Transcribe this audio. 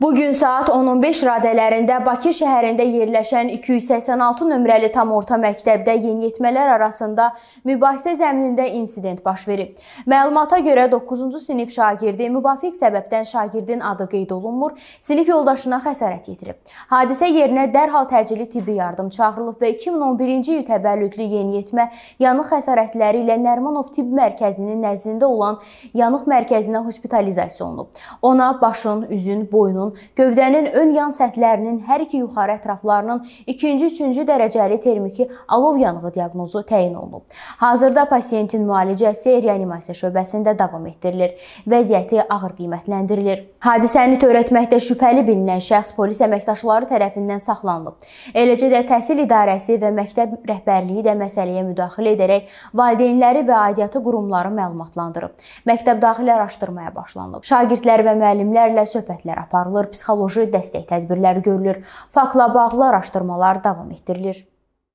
Bugün saat 10:15 radələrində Bakı şəhərində yerləşən 286 nömrəli tam orta məktəbdə yeniyetmələr arasında mübahisə zəminində insident baş verib. Məlumata görə 9-cu sinif şagirdi müvafiq səbəbdən şagirdin adı qeyd olunmur, sinif yoldaşına xəsarət yetirib. Hadisə yerinə dərhal təcili tibbi yardım çağırılıb və 2011-ci il təvəllüdlü yeniyetmə yanıq xəsarətləri ilə Nərimanov Tibb Mərkəzinin nəzdində olan yanıq mərkəzinə hospitalizasiya olunub. Ona başın, üzün, boynun, gövdənin ön yan səthlərinin hər iki yuxarı ətraflarının ikinci, üçüncü dərəcəli termiki alov yanığı diaqnozu təyin olunub. Hazırda pasiyentin müalicəsi reanimasiya şöbəsində davam etdirilir. Vəziyyəti ağır qiymətləndirilir. Hadisəni törətməkdə şübhəli bilinən şəxs polis əməkdaşları tərəfindən saxlanılıb. Eləcə də təhsil idarəsi və məktəb rəhbərliyi də məsələyə müdaxilə edərək valideynləri və aidiyyatı qurumları məlumatlandırıb. Məktəb daxili araşdırmaya başlanılıb. Şagirdlər və müəllimlərlə söhbətlər aparılır, psixoloji dəstək tədbirləri görülür. Faktla bağlı araşdırmalar davam etdirilir.